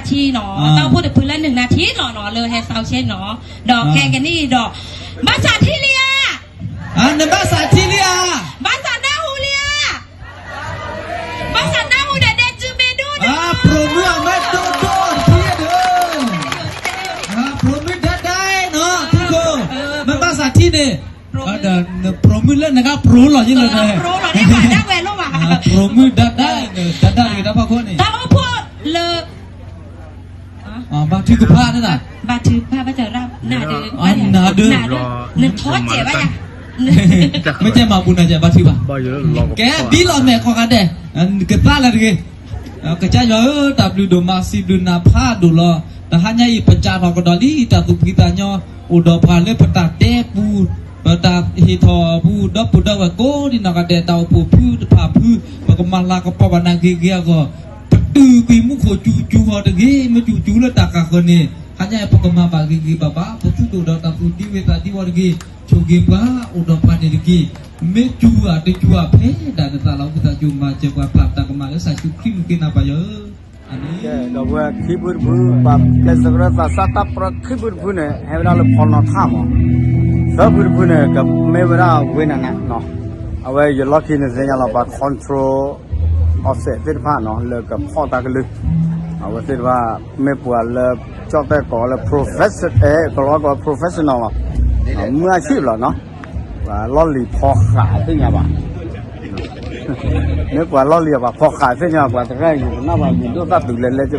ထံနီၤ, တၢ်အိၣ်ဖှိၣ်တဖုလၢနုာ်နၤထံလီၤနီၤ, လၢဟဲသးဆဲနီၤ, ဒီးခဲကနံၣ်အံၤဒီး, ဘၣ်ဆၣ်ထံလံဧါ, နဘၣ်ဆၣ်ထံလံဧါ, ဘၣ်ဆၣ်နၢ်ဟူလံဧါ, ဘၣ်ဆၣ်နၢ်ဟူဒီးဒဲးစုမ့ၢ်ဒိၣ်ဒီး, ပြိမုၢ်အမဲာ်ဒိၣ်ဒိၣ်တဖုယဲၢ်ဒီး, ပြိမုၢ်ဒၣ်ဒၣ်နီၤ, ထံခိၣ်, မ့ၢ်ဘၣ်ဆၣ်ထံန့ၣ်, ဒီးနပြိမုၢ်လၢနကပြိလီၤယလၢ, ပြိမုၢ်ဒၣ်ဒၣ်, ဒၣ်ဒၣ်တဂ့ၤတၢ်ဖီခိၣ်န့ၣ်, တၢ်အိၣ်ဖှိၣ်လၢ ဘါထုကဖၣ်န့ၣ်, ဘါထုကဖၣ်, နဒုး, နထီၣ်စဲးဘၣ်ယၤ, မ့ၢ်ကဲမၤပူၤနၤစဲးဘါထုဘၣ်, ကဲဘံလီၤမဲာ်ခီဂၤဒဲး, ကသးလၢတဂ့ၤ, ကစၢ်ယွၤဧၢ, တၢ်ဘျုးဒိၣ်မး စံးဘျုးနၤဖးဒိၣ်လီၤ, တဟါညါအံၤ ပစးထီၣ်ကဒီးလံ တၢ်သူၣ်ဖှံသးညီ, အိၣ်ဒီးပှၤလၢပတၢ်တဲပူၤ, ပတၢ်ဟ့ၣ်ထီၣ်ပူၤ, ဒီပုၢ်ဒီဝဲၢ်ကိးဒံနီၢ်ဂၤဒဲး တၢ်အိၣ်ဖှိၣ်ဖုတဖၣ်ဖု, ပကမၤလၤကပီၤဘၣ်နၤဂ့ၤဂ့ၤအဂီၢ်, ပတုာ်ကွံာ်မူခိၣ်စူၤစူၤအီၤတဂ့ၤ, မ့ၢ်စူၤစူၤလၢတၢ်ကၤဃၢၤန့ၣ်, ဟါညါအံၤ ပကမၤဘၣ်ဂ့ၤဂ့ၤဘၣ်ဘၣ်, ပသူၣ်ဒိၣ်ဒီးတၢ်သူၣ်ဒံဝဲသးဒံဝီတဂ့ၤ, ဆိၣ်ဂ့ၤပှၤအိၣ်ဒီးပှၤန့ၣ်တက့ၢ်, မ့ၢ်စူၤအီၤတစူၤအီၤဖဲဒၣ်န့ၣ် သးလီၤဝံသးစူၤမၤစၢၤပှၤဖျါတၢ်ကမၣ်လၢကစၢ်ယ့ၣ်ၡူးခရံာ်မုၢ်က့ၤနၤပၢ်ယွၤဧၢ, အၤမ့ၣ်. ဒီပုၢ်ဝဲၢ်ခံဖုတဖု, ပှၤကျဲးစၢးကရၢသးစၢ်တၢ်ပြၢခံဖုတဖုန့ၣ် ဟဲဝဲဒၣ်လၢဖီနီၤထၣ်မး, သၢဖုတဖုန့ၣ် ကမ့ၢ်ဝဲဒၣ်ဝ့ၢ်နၤနၤ, အဝဲယလီၢ်ခံန့ၣ်သ့ၣ်ညါလီၤ ပှၤ control officer သ့ၣ်တဖၣ်နီၤ လၢကဖီၣ်တၢ်ကလုၢ်, အဝဲသ့ၣ်တဖၣ် မ့ၢ်ပှၤလၢ ကၠီၣ်တဲၣ်ကိးလၢ profession, အဲ ကလီကီး professional လီၤ, မုၢ်အဆံၣ်ဘျီနီၤ, ပှၤလီၢ်လံၤဖီဃာ်သ့ၣ်ညါဘၣ်, မ့ၢ်ပှၤလီၢ်လံၤအပှၤဖီဃာ်သ့ၣ်ညါ, ပှၤတဂၤအံၤ ယကနၣ်ပှၤလံၤဒိၣ်သၣ်တုၤလဲၤလဲၤက့ၤလီၤ,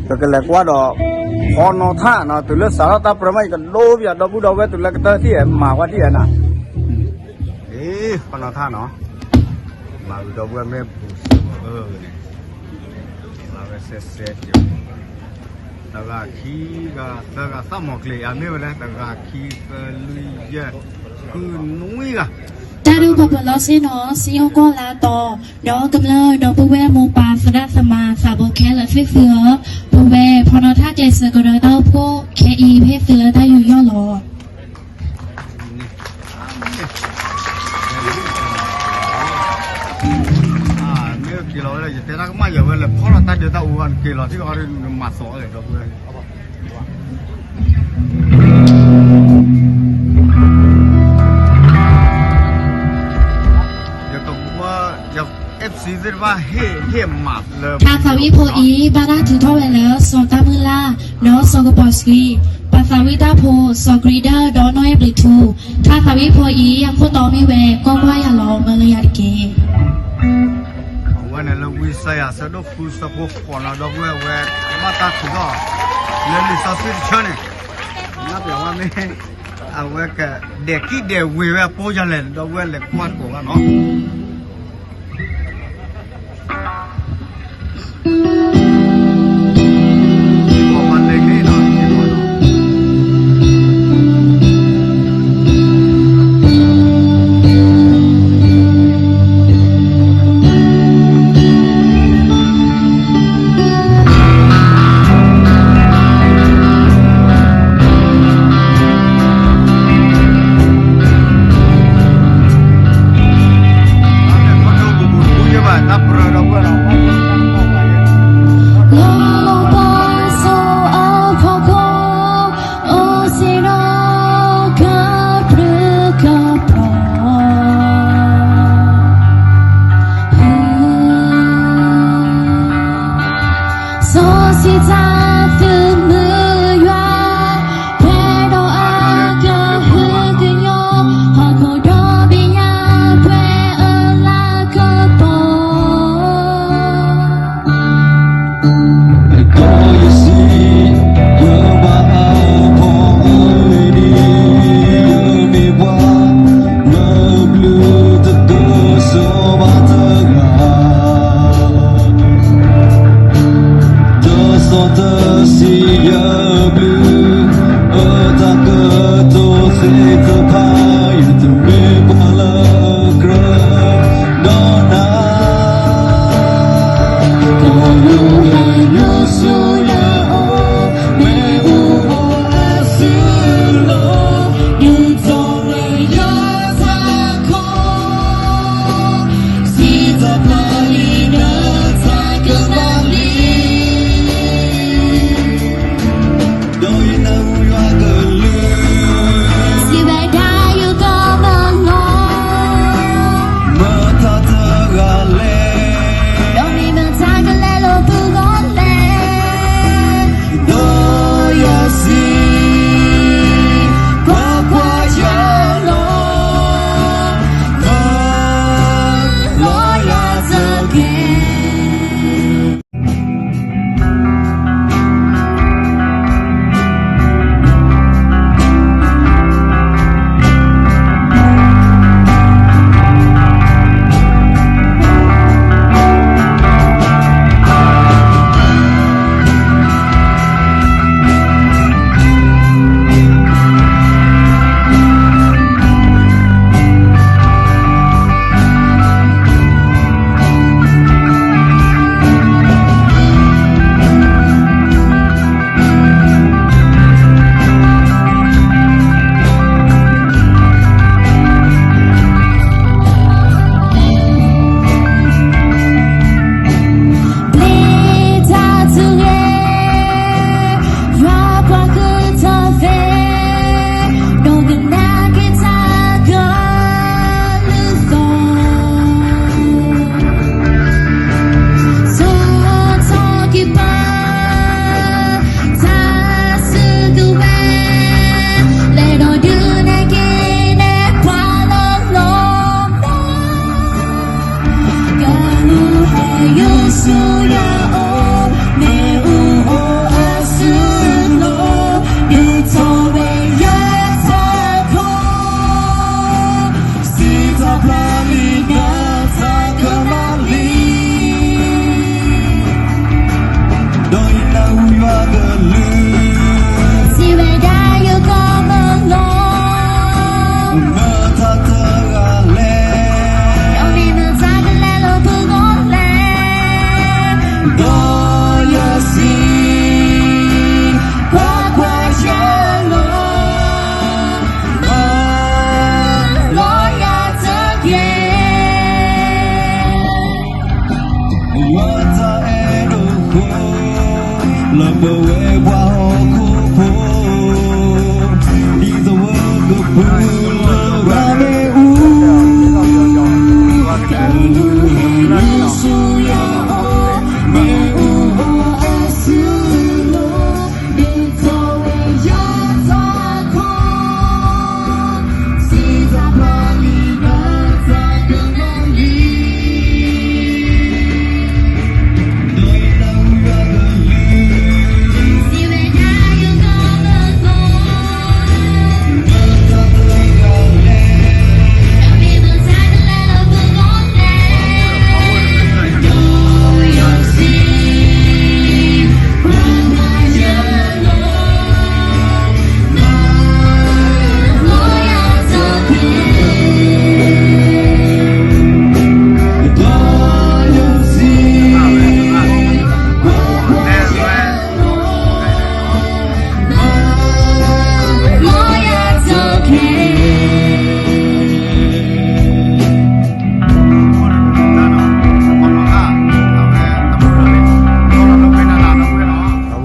ပကလဲၤကွၢ်ဒီး ဖီနီၤထၣ်နီၤ, တုၤလၢစးထီၣ်တၢ်ပြၢမး ယကဒိပယီၤဒီပုၢ်ဒီဝဲၢ်တုၤလၢကတၢၢ်ထံၣ် မၤကွၢ်ထံၣ်ဧါနၤ, ဖီနီၤထၣ်နီၤ, မၤဝံၤဒီပုၢ်ဝဲၢ်မ့ၢ်ပူၤစၢၤန့ၣ်, မၤဝဲစဲစဲ တဂၤခံဂၤသၢဂၤ သၣ်မီၤကျ့ၤ အမ့ၢ်ဝဲလၢ တဂၤခံသၢလွံၢ်ယဲၢ် ဃုနွံဂၤ, တၢ်ဒိၣ်ပှၤပှၤလီၤဆ့နီၤ, စံယိၣ်ကွီၢ်လၢအတီၤ, ဒီးကမျၢၢ်ဒီပုၢ်ဝဲၢ်မိၢ်ပၢ်သရၣ်သမါသးဘိခဲလၢာ်သ့ၣ်သုဧၢ, ပဝဲဖီနီၤထၣ်ကျဲးစၢးကဒီးတၢ်အိၣ်ဖှိၣ်ခဲအံၤ ဖဲသုလၢတၢ်ယူးယီၣ်လီၤ. မ့ၢ်က့ၤလီၤဝဲလၢ ယတဲတၢ်ကမၣ်ယၤဝဲလၢ ဖီၣ်လီၤတၢ်ဒုးတၢ်အူအီၤ နက့ၤလီၤထံၣ်အီၤဒီး နမၤသီၣ်လၢဒီပုၢ်ဝဲၢ် ယကဘှီ ယ FC သ့ၣ်တဖၣ်ဟ့ၣ် ဟ့ၣ်မးလၢ တၢ်သးဝံၣ်ဖိအံၤ ဘၣ်တၢ်ထုးထီၣ်ဝဲလၢ စီၤတၢ်မုၢ်လၢ် ဒီးစီၤကပီၤဆှံ, ပှၤသးဝံၣ်တၢ်ဖိ စီၤကြံဒၢၣ် ဒီးနီၢ်အဲၣ်ဘျံးထူ, တၢ်သးဝံၣ်ဖိအံၤ အခိၣ်တီမ့ၢ်ဝဲ ကွၢ်ကွၢ်ယၤလီၤ မၢလၢယၤတက့ၢ်. အဝဲန့ၣ်လၢဝံယၡါယၤ အဆၢဒိၣ်ဃု အဆၢဖိဃိးနီၤ ဒီပုၢ်ဝဲၢ် ဘၣ်တၢ်ထုးထီၣ် လၢလံာ်စီဆှံတဆၢန့ၣ် နပျဲၢ်ဝဲမ့ၢ် အဝဲကဒဲးကံၣ်ဒဲးဝ့ၤဝဲအပူၤယၤလဲၣ် ဒီပုၢ်ဝဲၢ်လဲၤကွၢ်ကိးဘၣ်နီၤ.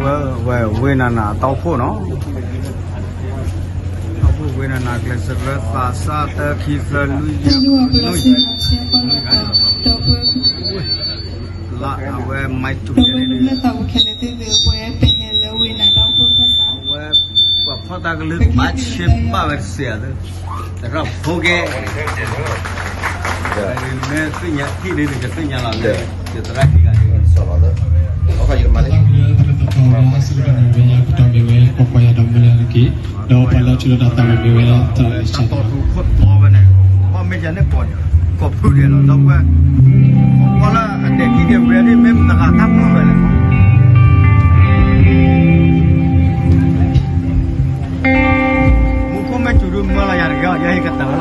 ဝဲ ဝဲ ဝ့ၢ်နၤနၤအတီၢ်ဖှိၣ်နီၤ, တီၢ်ဖှိၣ်ဝ့ၢ်နၤနၤ ကျဲးစၢးကြၢးသးစၢ်တၢခံသၢလွံၢ်ယဲၢ် လၢအဝဲမၤတူၢ် အဝဲ ပှၤဖီၣ်တၢ်ကလုၢ်ဘၣ်ဆ့ဘၣ်ဝဲတစဲးဧါ, သရၣ်ဖိကဲ, မ့ၢ်သ့ၣ်ညါထံၣ်ဒ်န့ၣ် ကသ့ၣ်ညါလီၤလၢ ယသရၣ်ခံဂၤန့ၣ် ပတီၢ်မ့ၢ်ဝဲ ကွၢ်ကွၢ်ယၤဒီးမုၢ်လၢ်တက့ၢ်, ဒီးပှၤလၢထူလၢတၢ်သးဝဲမ့ၢ်ဝဲတၢ်လၢဆၢ မ့ၢ်ယၤန့ၣ် ကိးဖုဒဲးလီၤ ဒီပုၢ်ဝဲၢ်, ပှၤလၢအဒဲးခံဒဲးဝဲဒ်မ့ၢ်မတၤဂၤတၢ်မုၢ်ဝဲလဲၣ်, မူခိၣ်မ့ၢ်စူၤဒုးမၢလီၤယၤတဂ့ၤ, ယဟ့ၣ်ကတၢၢ်လီၤ,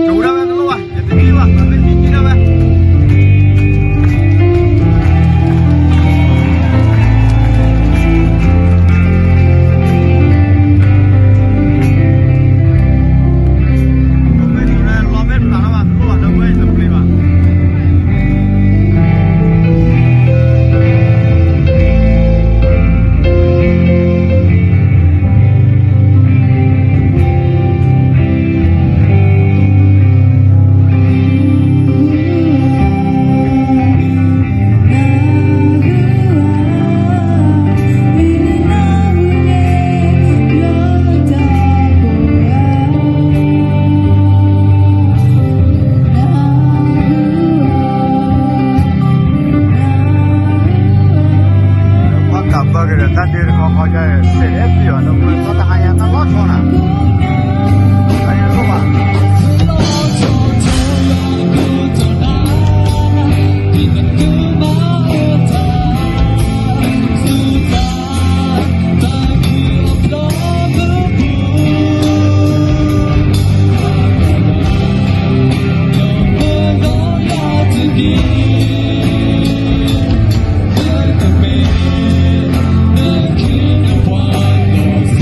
စူၤဒၣ်ဝဲတလိၣ်ဘၣ် ယတမံဘၣ် မ့ၢ်မံမံဒၣ်ဝဲ ပှၤကးဘၢက့ၤဒီးတၢ်ဒ့တခီခီ စဲးအဲၣ်ပံၤအီၤ ဒီးပှၤသီတဟါညါတၢ်လီၤဆီနၤ ဒီးပှၤ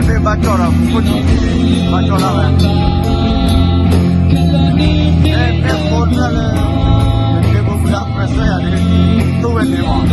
မဲာ်သ့ၣ်ဘၣ်ကၠီၣ်ဒီး မူခိၣ်ထံ ဘၣ်ကၠီၣ်လၢဝဲ အဲ အဲ ဖိလၢလၢ မ့ၢ်သ့ၣ်ဖိမုၢ်ဒၣ် ပှဲၤစၢၤယၤန့ၣ် တိၢ်ဝဲန့ၣ်မး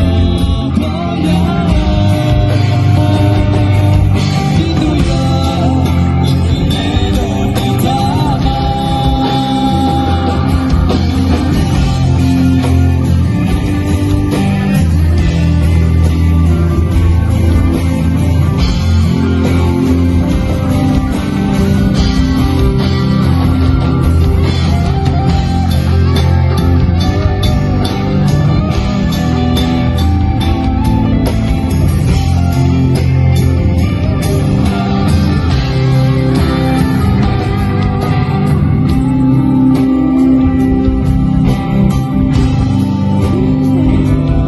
အ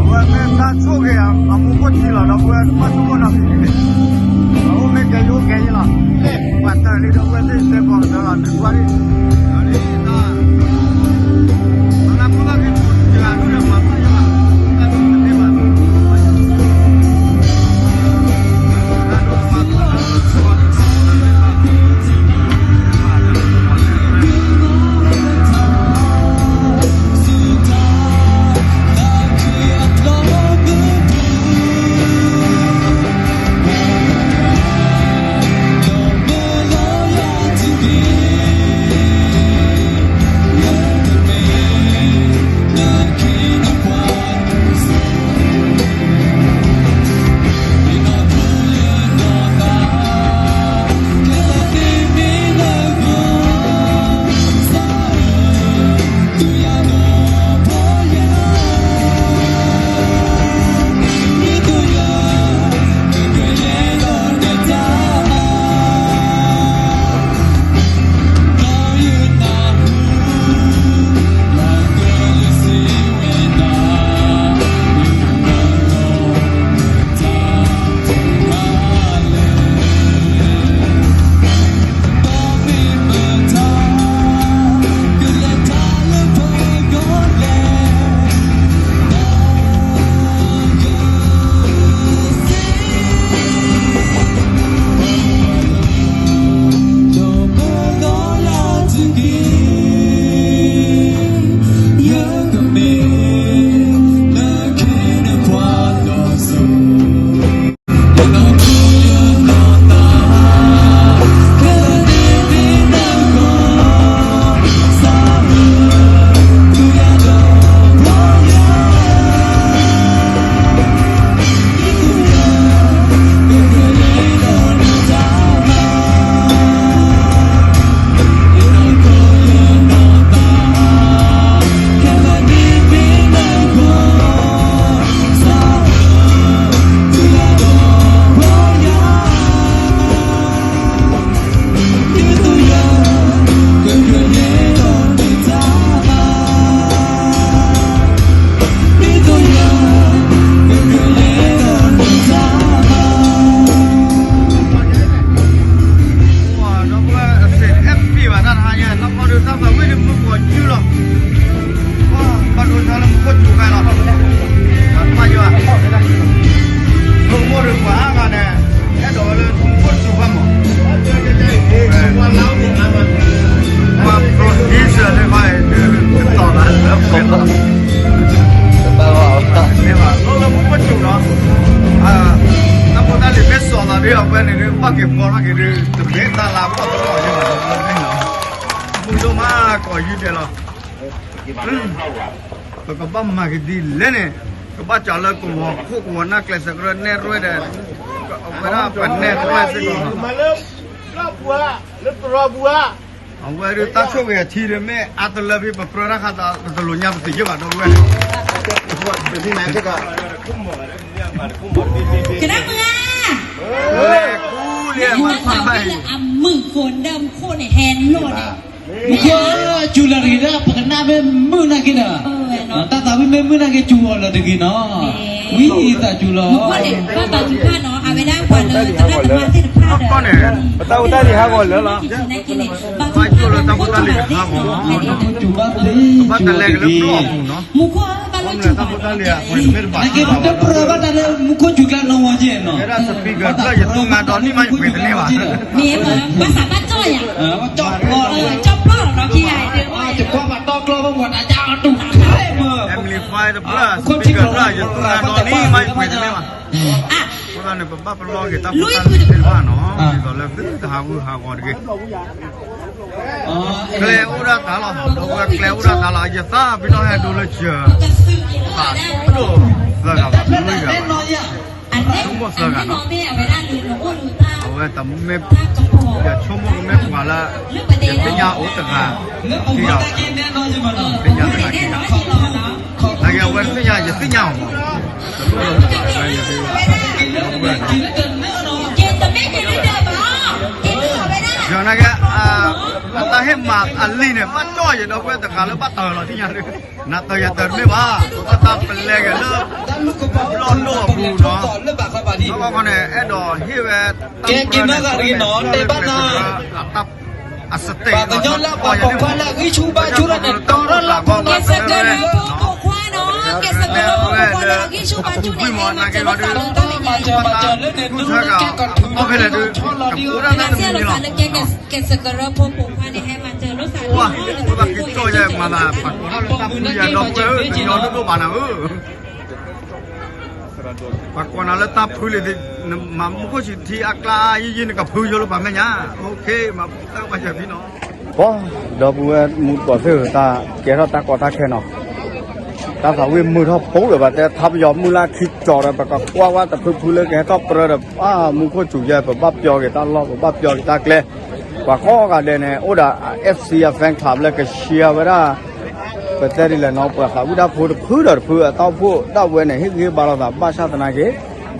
ဝဲမ့ၢ်တၢ်ဆိၣ်ဂ့ၤအမူခိၣ်ထံလီၤ ဒီပုၢ်ဝဲၢ် ဘၣ်ဆိကမိၣ်နီၤ အအိၣ်မ့ၢ်ကဲယိကဲယလီၤ ပှၤတၢၢ်လံဒီပုၢ်ဝဲၢ်သ့ၣ်တဲပီၢ်ကတၢၢ်လီၤ နကွၢ်လံ ဒီးမ့ၢ်လီၤယၤတက့ၢ် အဝဲန့ၣ်ဒုး ဘၣ်က့ၤဖီထီၣ်က့ၤဒုး တမ့ၢ်တၢ်လၢအဘီၣ်တလီၢ်အီၤန့ၣ်ဘၣ်, မုၢ်ဒိၣ်မးကီးယုၢ်ဒဲးလီၤ. ပကဘၣ်မၤက့ၤဒ်လဲၣ်န့ၣ်, ကဘၣ်ကးလၢကဝီၤခိၣ်ကဝီၤနၢ်ကျဲးစၢးကရၢနဲၣ်ရွဲၣ်ဒီး အဝဲဒၣ်ပနဲၣ်ရွဲၣ်စ့ၢ်ကီးလီၤ. အဝဲဒၣ်တၢ်ဆိၣ်ဂ့ၤအထံဒုး မ့ၢ်အါတလၢဖဲပကြၢးတၢ်ဃးဒီး တလိာ်ညါပသံးယဲၢ်ဘၣ်ဒီပုၢ်ဝဲၢ်, ကနၣ်မုၢ်ဧါ, လဲၤကူလံမၤသးလၢအမုၢ်ကိးဒၢမူခိၣ်န့ၣ် ဟဲလီၤန့ၣ် မူခိၣ်စူၤလီၤတဂ့ၤဒီး ပကနၣ်မ့ၢ်မုၢ်နာ်က့ဒီး, တၢ်သးဝံၣ်မ့ၢ်မုၢ်နာ်က့ စူၤအီၤလီၤတဂ့ၤနီၤ, ဝံသးစူၤလီၤ. မူခိၣ်န့ၣ် ဘၣ်ပာ်သူၣ်ဖးနီၤ, အဝဲဒၣ်ပှၤလၢတၢ်လၢပှၤသ့ၣ်တဖၣ်ဒီး ပတၢ်အိၣ်တၢ်လံၤဟးဂီၤလၢာ်လီၤ, ဘၣ်ယိၣ်လၢတၢ်ဖိတၢ်လံၤဟးဂီၤ, ဘၣ်တလဲၤက့ၤလၢပျီပူၤနီၤ, မူခိၣ်ဘၣ်လီၤစူၤဘၣ်တဂ့ၤ, နာ်က့ပတပြၢဘၣ်တၢ်လၢမူခိၣ်စူၤကျါနီၢ်ဝီက့နီၤ, တၢ်စပံးကၢၢ်ဖျၢၣ်ယသူငါဒီးနံၣ်မးယပှ့ၤတန့ၢ်ဘၣ်, မ့ၢ်ဘၣ်ဆၣ်ဘၣ်ကၠီၣ်ယၤ, ကၠီၣ်ပျီလီၤ, ကၠီၣ်ပျီလီၤဒီးခံဂၤအံၤ, ယကွၢ်ပှၤတီကျီဖိပှၤတၢ်ကၠီၣ်အတူၢ်ခဲမး, Emily Fly တဖျၢၣ် စပံးကၢၢ်ဖျၢၣ်ယသူငါဒီးနံၣ်မးယပှ့ၤတန့ၢ်ဘၣ်, အဃိသတးန့ၣ် ပဘၣ်ပလီၢ်က့ၤတၢ်ဖိတၢ်လံၤသ့ၣ်တဖၣ်နီၤ, ဒ်သိးလၢသုတဟးဂူာ်ဟးဂီၤတဂ့ၤ ကျဲအိၣ်ဒၣ်တၢ်လီၤ, ဒီပုၢ်ဝဲၢ်ကျဲအိၣ်ဒၣ်တၢ်လီၤ, ယသးပ့ၤနီၣ်ဟဲဒိလၢစၢၤ, သးဒိၣ်သၢဂၤဘၣ်, မုၢ်ဂၤဘၣ်, ဆိကမိၣ်သၢဂၤနီၤ, အဝဲတမ့ၢ်, ယဆိကမိၣ်ကမ့ၢ်ပှၤလၢ ယသ့ၣ်ညါအိၣ်တဂၤ, ခံဂၤ, သ့ၣ်ညါတဂၤခံဂၤ, နာ်က့အဝဲသ့ၣ်ညါ ယသ့ၣ်ညါအီၤမး, ဒီပုၢ်ဝဲၢ် ယနာ်က့ အတၢ်ဟ့ၣ်မၤအလံာ်န့ၣ် ဘၣ်တီၢ်ယၤဒီပုၢ်ဝဲၢ်တဂၤလၢဘၣ်တၢၢ်လီၤသ့ၣ်ညါ, နတၢၢ်ယၤတၢၢ်တမ့ၢ်ဘၣ်, ပဘၣ်တၢ်ပလဲက့ၤလၢ ဘျီၣ်ဒိၣ်အပူၤနီၤ, အဃိန့ၣ် အဲၣ်ဒိးဟ့ၣ်ဝဲတၢ်ပှဲၤန့ၣ် တဲဘၣ်နၤ အစတ့ၢ် ပှၤကညီလၢပှၤပိာ်ခွါလၢအဂံၢ်ဆူၣ်ဘါဆူၣ်လၢန့ၣ် တီထီၣ်လၢပှၤကညီလၢ ကဲးစၢးကရၢဖိပိာ်ခွါနီၤ, ကဲးစၢးကရၢဖိပိာ်ခွါလၢအဂံၢ်ဆူၣ်ဘါဆူၣ်န့ၣ် ဟဲမၤစၢၤလိာ်သးလၢတၢ်မဲာ်ညါအံၤ, မၤစၢၤလိာ်သးလၢကဲးစၢးကရၢဖိပိာ်ခွါန့ၣ် ဟဲမၤစၢၤလိာ်သးလၢတၢ်မဲာ်ညါအံၤ, ပှၤကိးနၤလၢတၢ်ဖုလံၤသ့ၣ် နမၤမူခိၣ်စူၤထံအကျါယံၤယံၤန့ၣ် ကဖုယိလၢပှၤမဲာ်ညါ, အိၣ်ခ့ မၤပူၤတၢ်ဘၣ်ယၤဖံနီၤ, ပှၤ ဒီပုၢ်ဝဲၢ်မူသကိးသ့ၣ်ဧၢ, တၢ်ကဲထီၣ်တၢ်ကီတၢ်ခဲနီၤ, တၢ်သးဝံၣ်မုာ်ထီၣ်ပူၤဒီး ပတဲထါပယီၤမုၢ်လၢခံကၠီၤဒီး ပကကွၢ်ဝဲတဖုဖုလၢကဟဲထီၣ်ပြၢဒီး ပှၤမူခိၣ်စူၤယဲ ပဘၣ်ပျီက့ၤတၢ်လီၢ် ပဘၣ်ပျီက့ၤတၢ်ကျဲ, ပှၤကိးဂၤဒဲးန့ၣ် အိၣ်ဒီး FC အ fan club လၢက share ဝဲဒၣ် ပတဲဒ်လဲၣ်နီၤ ပှၤသးဝံၣ်တၢ်ဖိတဖုဒီးတဖု အတၢ်အိၣ်ဖှိၣ်ဒၣ်ဝဲန့ၣ် ဟ့ၣ်ဂံၢ်ဟ့ၣ်ဘါလိာ်သး ဘၣ်ဆၣ်သနာ်က့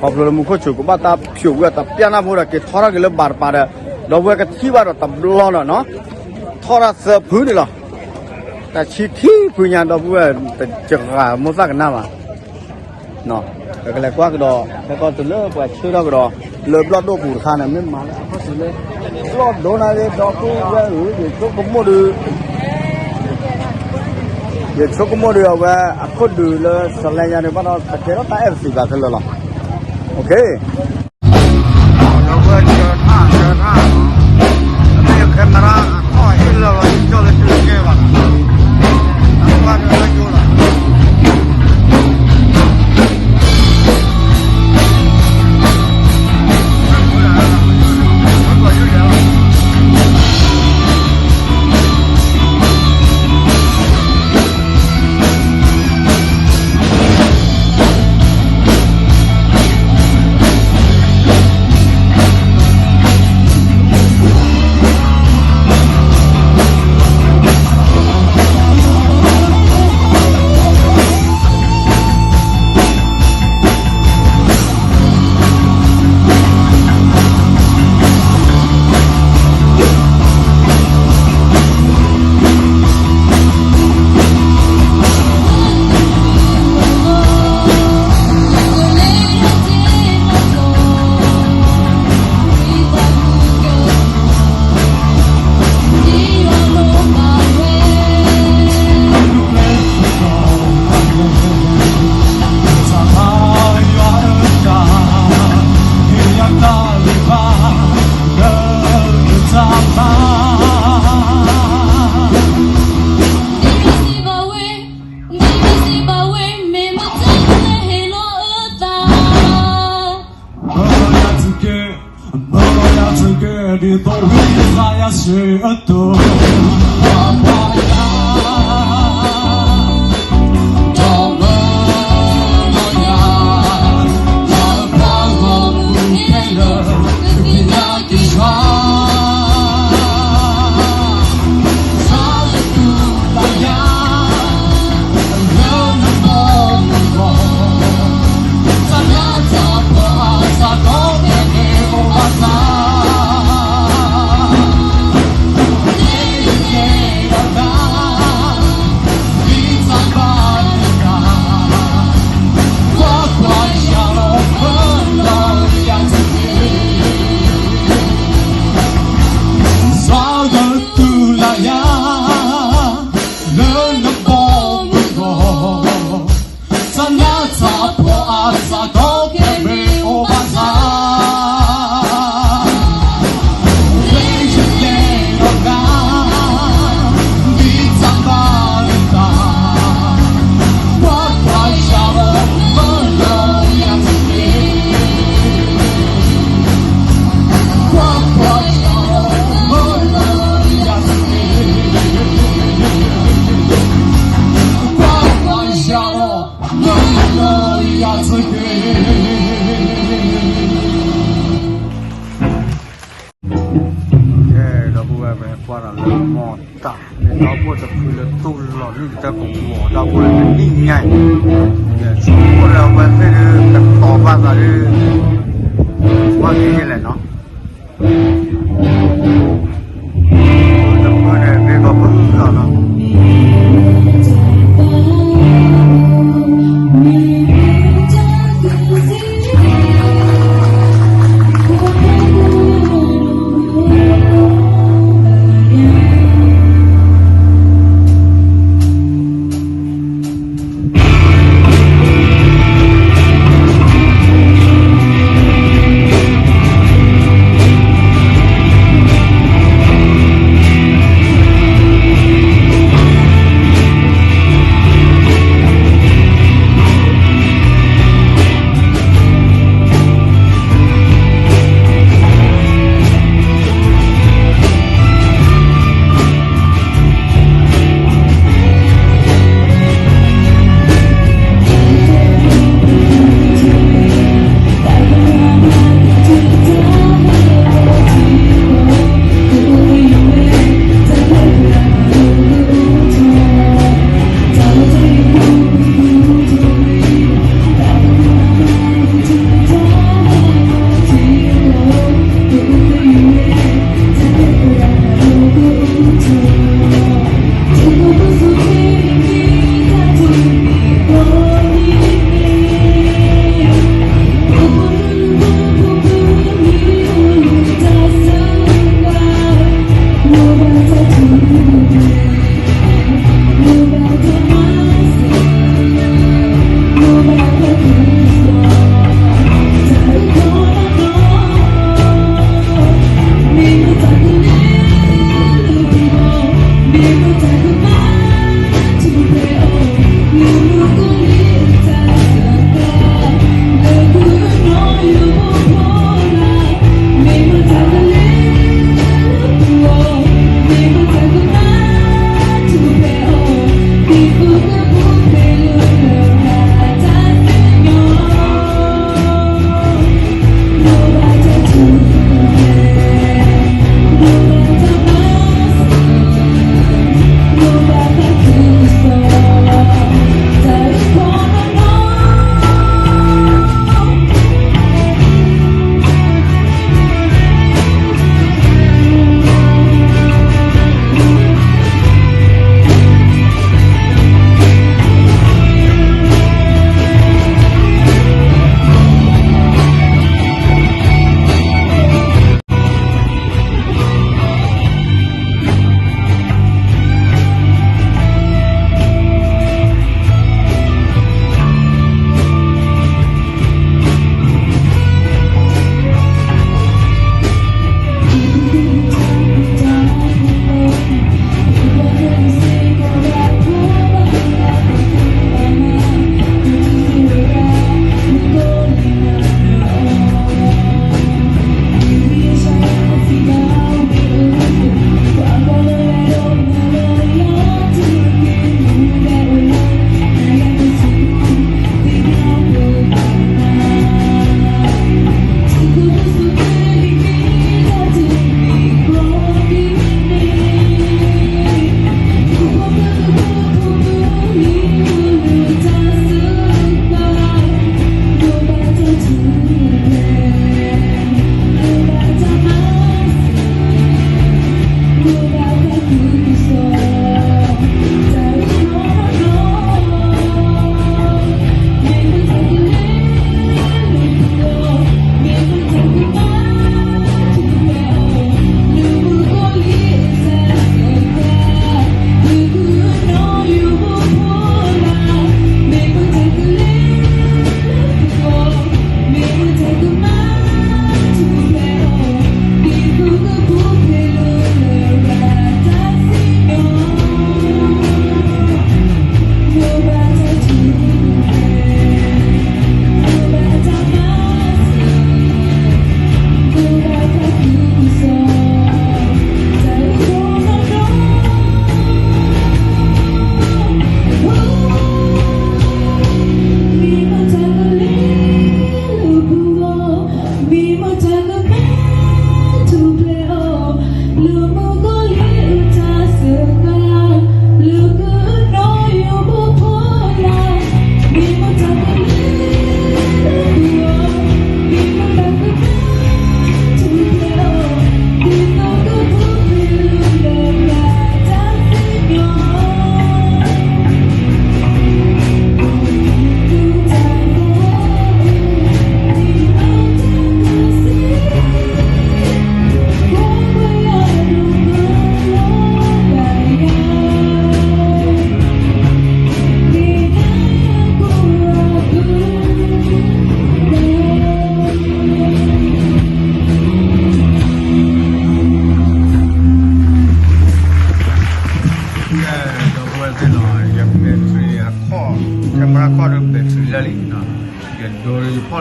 ခီဖျိလၢမူခိၣ်စူၤ ကဘၣ်တၢ်ဖျိးဝဲတပျၢ်နၢ်ဖိဒီး က့ၤထီထီၣ်က့ၤလၢဘၣ်တပၤဒီး ဒီပုၢ်ဝဲၢ်ကထံၣ်ဘၣ်ဒီးတဘျီလီၤနီၤ, ထီၣ်တၢ်သၢဖုန့ၣ်လီၤ, တၢ်ဆံခံဖုညါ ဒီပုၢ်ဝဲၢ် တကဂၤမိၣ်သၣ်ကနၣ်ဘၣ် ပကလဲၤကွၢ်ကဒီး ဟဲကီၢ်တုၤလၢပှၤဆၢထီၣ်ကဒီး လၢဘျီၣ်ဒိၣ်ပူၤတခါန့ၣ် မ့ၢ်မၤလၢအခီၣ်ထံးလၢ ဘျီၣ်ဒိၣ်နၤဂ့ၤ ဒီပုၢ်ဝဲၢ်ဧၢ, ယဆိကမိၣ်ဒုး ယဆိကမိၣ်ဒုး အဝဲအခိၣ်ဒုးလၢစလဲညါန့ၣ် ဘၣ်ဒီးတကဲထီၣ်တၢ်အဲၣ်ပစံးဘၣ်ခဲလၢာ်လီၤ, ဒီပုၢ်ဝဲၢ်ဆၢထၣ်ဆၢထၣ်, အမ့ၢ်ခဲမရၣ်အခီၣ်ဟ့ၣ်လၢာ်လီၤ ကၠီလၢကၠိကဲဘၣ်, အကွၢ်ကၠိလီၤ မၢယၤတက့ၢ် ဒ်သိးဝံသးစူၤယၤဆၢအသိး, ပှၤပှၤယၤ ဒီးမၢလီၤယၤ လၢပှၤဂီၢ်မုၢ်ခဲလၢာ် ကသ့ၣ်ညါက့ၤယွၤ စးကတူၢ်လၢယၤ လၢနဘီမုၢ်ဂီၢ် သနာ်တၢ်ပှၤအသးဒီး ကဲမ့ၢ်အိၣ်ဘၣ်သး လၢယကဲဒီးတၢ် ဒ်တၢ်ဘၣ်နတၢ် ကွၢ်ကွၢ်ယၤလီၤ မၢလီၤယၤတက့ၢ် စးကတူၢ်လၢယၤ လၢနဘီမုၢ်ဂီၢ် သနာ်တၢ်ပှၤအသးဒီး ကဲမ့ၢ်အိၣ်ဘၣ်သး လၢယကဲဒီးတၢ် ဒ်တၢ်ဘၣ်နတၢ် ကွၢ်ကွၢ်ယၤလီၤ မၢလီၤယၤတက့ၢ် ကွၢ်ကွၢ်ယၤလီၤ မၢလီၤယၤတက့ၢ် ကွၢ်ကွၢ်ယၤလီၤ မၢလီၤယၤတက့ၢ် ကဲ ဒီပုၢ်ဝဲၢ် ပကွၢ်ဒီးလၢမီၢ်တၢ် မ့ၢ်ဒီပုၢ်ဝဲၢ်တဖုလၢတူၢ်လိာ်နုၢ်ကတၢၢ်ကဝီၤ ဒီပုၢ်ဝဲၢ်တနံၣ်ညါအံၤ ယဆိကမိၣ်လၢအဝဲသ့ၣ်ဒုး ကတီၤဘၣ်သးဒုး ဘၣ်က့ၤလဲၣ်နီၤ တဖုန့ၣ် ဂ့ၤကီၢ်ဖုလီၤနီၤ ကဲ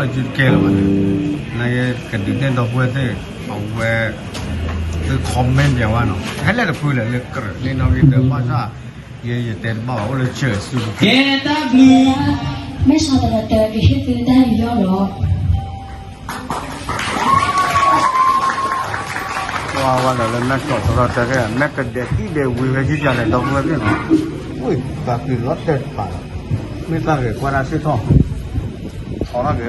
ကဲလၢၤဘၣ်န့ၣ်, နကဒုးနဲၣ်ဒီပုၢ်ဝဲၢ်သ့ၣ်, အဝဲ သု comment ပျဲဝဲနီၤ, ဟဲလဲၣ်တဖုလဲၣ်လၢကြၢးန့ၣ်နီၤ ဂ့ၤဒီးဘၣ်ဆၣ်, ယဲ ယတဲတဘၣ်ဘၣ် အိၣ်လၢ church စုပူၤ ကဲတၢ်ဘျုး, မဲာ်ဆှးတရၢတၢ ကဟ့ၣ်သုတၢ်ယူးယီၣ်ဒီး ကွၢ်ဝဲဒီးလၢမဲာ်ကီၢ်သရီတၢ်ခဲ မဲာ်ကဒဲးတံၢ်ဒဲးဝံၤဝဲကံၢ်ကလဲၣ် ဒီပုၢ်ဝဲၢ်သ့ၣ်နီၤ, အိၣ်သးပ့ၤလီၤတဲာ်တပၤလီၤ, မ့ၢ်သးဂဲၤကွၢ်တၢ်စ့ၢ်ကီး, ထီထီၣ်က့ၤကွၢ်သ့လီၤ. ဝံၤလၢကံ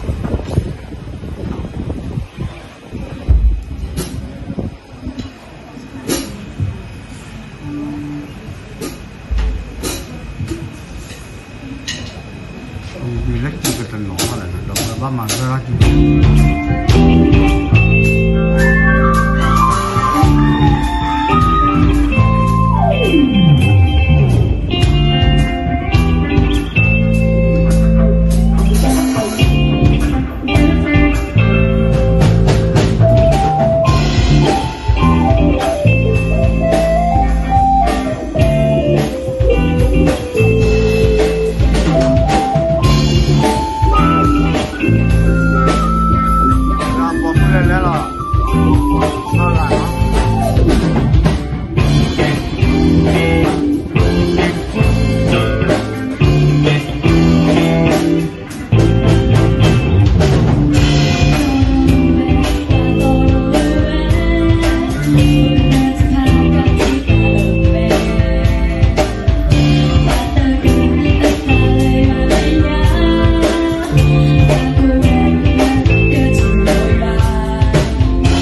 ကတနီၤထီၣ်လဲၣ် ဒီးပဘၣ်မၤဂၢၢ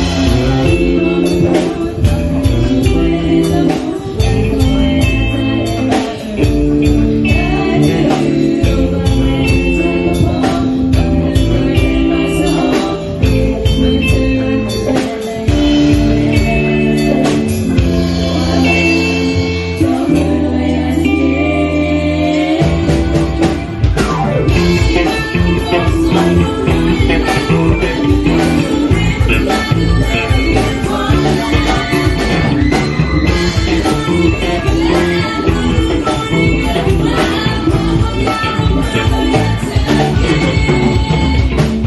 ်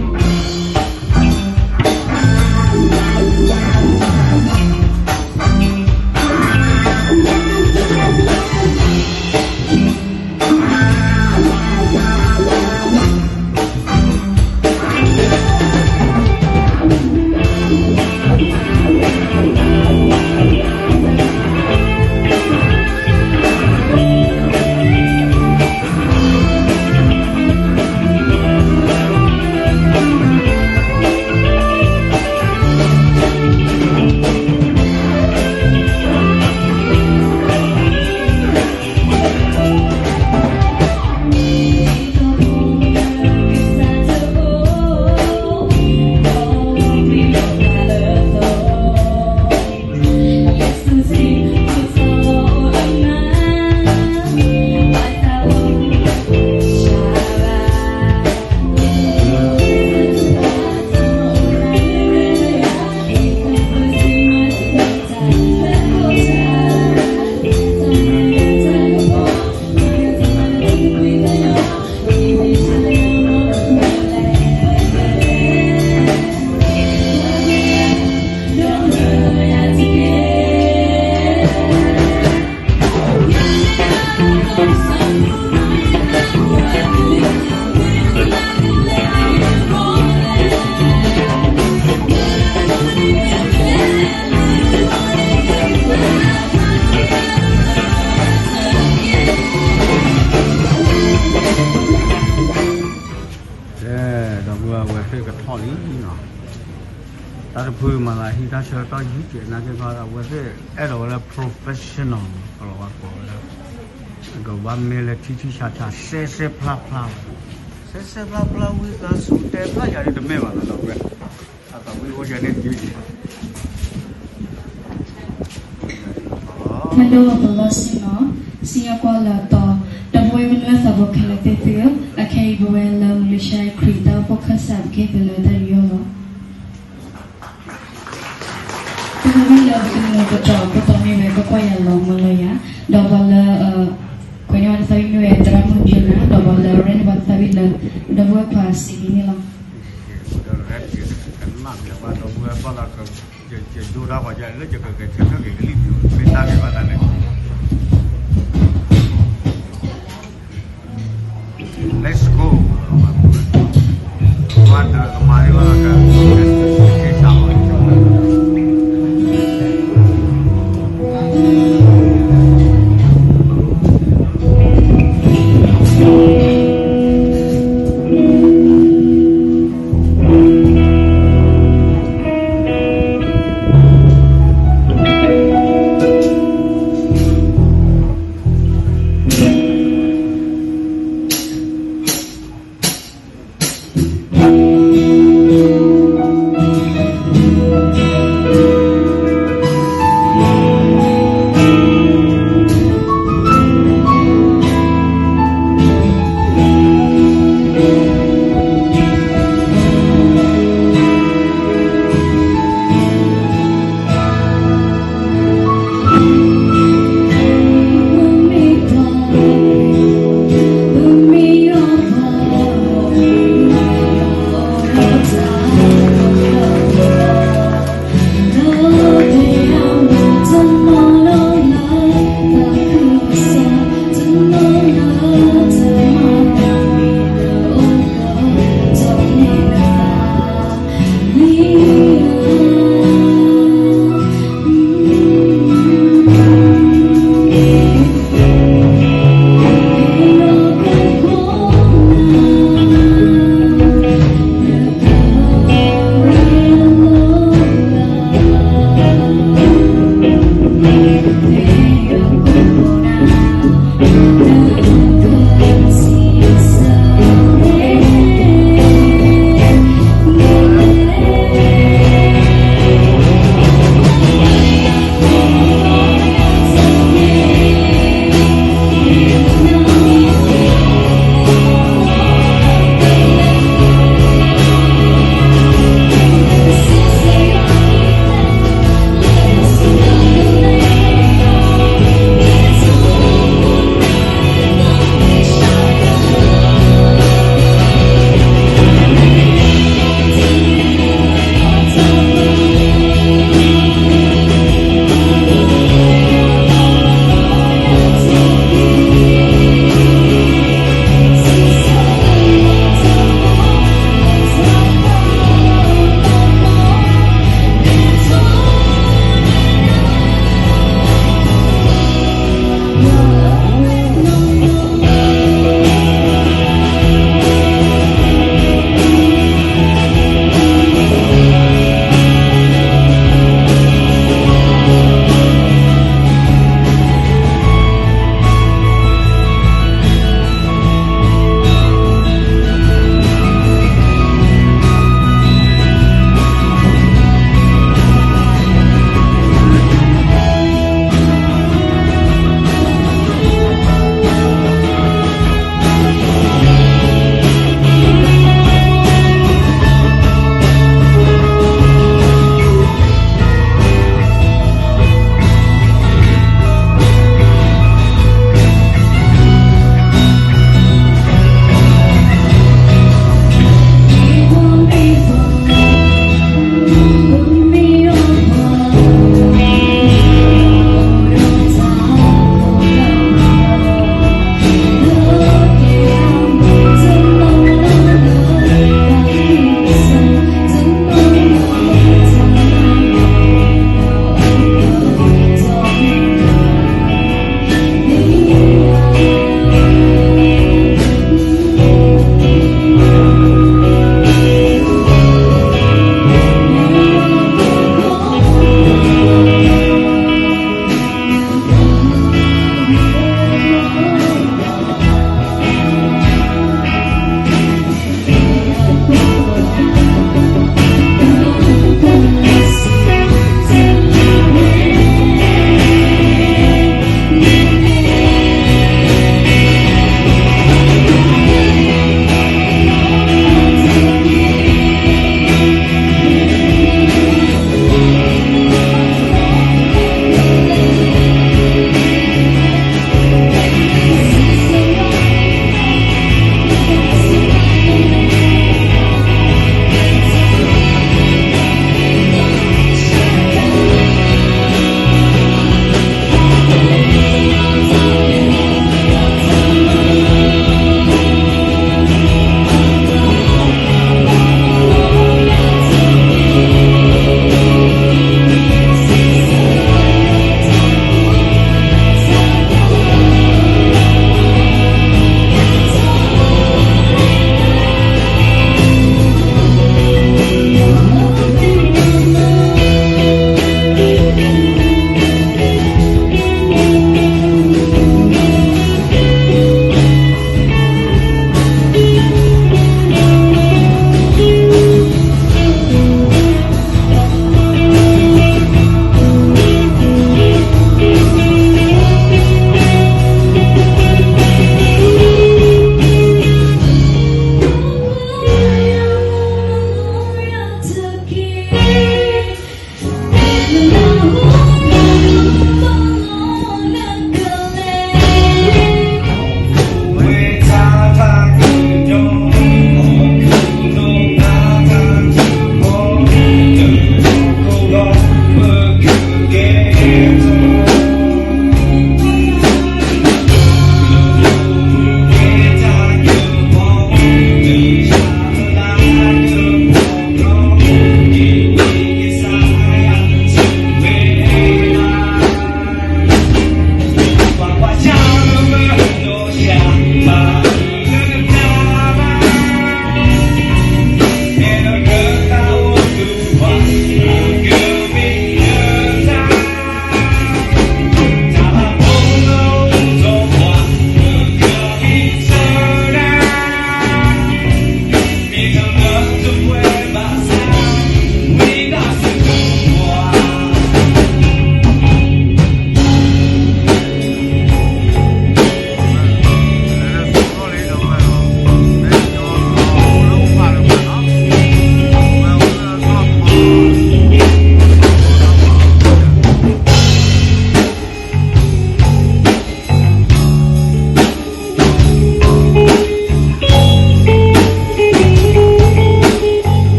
ထီၣ်ကံ ကဲ ဒီပုၢ်ဝဲၢ်သ့ၣ်ကထီၣ်လံနီၤ, တၢ်တဖုမၤသးဟံၣ်တၢ်ဆၢကတီၢ်ယံာ်ကဲးနာ်က့ၤခီ အဝဲသ့ၣ်အဲၣ်ဒိးဝဲလၢ professional နီၤ, ကလီၤဝါကိးဝဲဒၣ်, ကဘၣ်မ့ၢ်လၢထံထံဆးဆး စဲစဲဖျါဖျါ, စဲစဲဖျါဖျါ ဝံသးစူၤတဲဖျါယၤဒ်တမ့ၢ်ဘၣ်နီၤ ဒီပုၢ်ဝဲၢ်, အသးဝံၣ်အိၣ်ယၤန့ၣ်ဒ် မ့ၢ်ဒီးပလီၢ်ဆ့ၣ်နီၤ, စံၣ်ညီၣ်ကွီၢ်လၢအတီၤ, ဒီပုၢ်ဝဲၢ်ကမျၢၢ်သးဘိခဲလၢာ်သ့ၣ်သုဧၢ, အခဲအံၤပဝဲလၢမလ့ၡါခရံာ်တၢ်အိၣ်ဖှိၣ်ခၢၣ်စး ပကဟ့ၣ်သုလၢတၢ်ယူးယီၣ်လီၤ. ပကဝံၣ်လၢပကနူၤကတီၤအခိၣ်တီမ့ၢ်ဝဲ ကကွၢ်ယၤလီၤမၢလီၤယၤ, ဒီးပှၤလၢ ခွဲးန့ၢ်ဝဲတၢ်သးဝံၣ်မ့ၢ်ဝဲ သရၣ်မုၣ်ယိၤနၤ, ဒီးပှၤလၢရဲၣ်န့ၢ်ပှၤတၢ်သး လၢ ဒီပုၢ်ဝဲၢ်ခွါစံးဒ်န့ၣ်လီၤ. ကနၣ်မ့ၢ်ဘၣ်ဒီပုၢ်ဝဲၢ်ဘၣ်လီၤ, ယဒိတၢ်ဂီၤယလၢယကဂဲၤဆၢထၢၣ်က့ၤကလံၣ်ပူၤ မ့ၢ်တၢ်ဂ့ၤဘၣ်တၢ်န့ၣ် Let's go.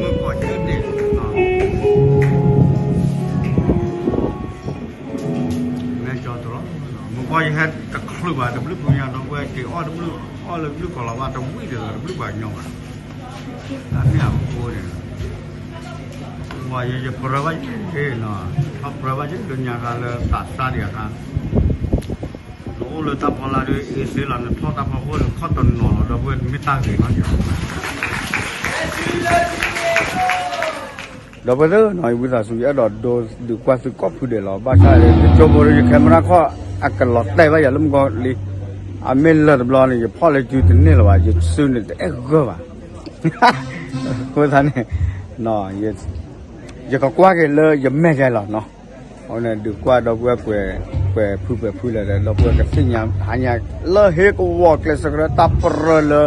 မ့ၢ်ကီတလီၤ, မ့ၢ်ကွၢ်ယဟဲတချုးဘၣ်တဘျုးဖုညါဒီပုၢ်ဝဲၢ် က့ၤအီၣ်တဘျုး, အီၣ်လၢဘျုးကီၢ်လီၤဘၣ်တဝံၣ်ဒံးလီၤ တဘျုးပှၤကညီဘၣ်, တၢ်န့ၣ်အဃိန့ၣ်, ပှၤယဲယပြၢဘၣ်ယဲ, ထီၣ်ပြၢဘၣ်ယဲလၢညါခါလၢသးစၢ်ဒံးအခါ နအိၣ်လၢတၢ်ဖီလာ်ဒီးအ့စ့လီၤ နထီၣ်တၢ်ဖီခိၣ်နခီၣ်တနီၤလီၤ ဒီပုၢ်ဝဲၢ် တမ့ၢ်တၢ်ဂ့ၤဘၣ်. ဒီပုၢ်ဝဲၢ်သ့ၣ်နီၤ ယဝံသးစူၤ ယအဲၣ်ဒိးဒိးဒုးကွၢ်သုကိးဖုဒဲးလီၤ ဘၣ်ဆၣ်ဒီး ယကၠိဖိဒီးယ camera ခီၣ် အကလီၤတဲာ်ဘၣ်ယၤလၢမုၢ်ကီၤလံ, အမ့ၢ်လၢၢ်တဘျီန့ၣ် ယဖီၣ်လၢစုတန့ၢ်လၢၤဘၣ် ယစုန့ၣ်တအဲၣ်ဂၢၢ်ဘၣ်. အဃိသတးန့ၣ် ယကကွၢ်က့ၤလၢယမဲာ်ယဲလီၤနီၤ. အဃိန့ၣ်ဒုးကွၢ်ဒီပုၢ်ဝဲၢ်ကွဲး, ကွဲးဖုကွဲးဖုလဲၣ်ဒီး ဒီပုၢ်ဝဲၢ်ကသ့ၣ်ညါဟါညါ လၢဟ့ကဝီၤကျဲးစၢးကရၢတၢ်ပြၢလၢ,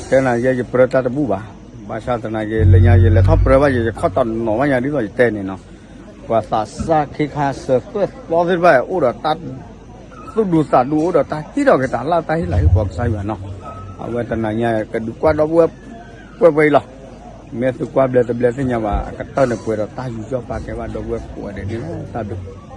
တဲနၤယဲယပြၢတၢ်တဘူၣ်ဘၣ်, ဘၣ်ဆၣ်သနာ်က့ လၢညါယလဲၤထီၣ်ပြၢဘၣ်ယဲ ယခီၣ်တနီၤဘၣ်ညါဒ်သိးယတဲန့ၣ်နီၤ, ပှၤသးစၢ်ခ့ခါစၢၤသွဲၣ်သီသ့ၣ်တဖၣ် အိၣ်ဒီးတၢ် သူၣ်ဒူသးဒူ အိၣ်ဒီးတၢ်ဟ့ၣ်လီၤက့ၤတၢ်လၢတၢ်ဟ့ၣ်လၤဟ့ၣ်ကပီၤကစၢ်ယွၤနီၤ. အဝဲတနၤညါကဒုးကွၢ်ဒီပုၢ်ဝဲၢ်ပှဲၤပှဲၤအံၤလီၤ. မ့ၢ်သုကွၢ်ဘျဲတဘျဲသ့ၣ်ညါဘၣ် အကတၢၢ်န့ၣ်ပှဲၤဒီးတၢ်ယူးယီၣ်ပာ်ကဲဘၣ်ဒီပုၢ်ဝဲၢ်ကိးဂၤဒဲးန့ၣ်လီၤ. တၢ်ဘျုး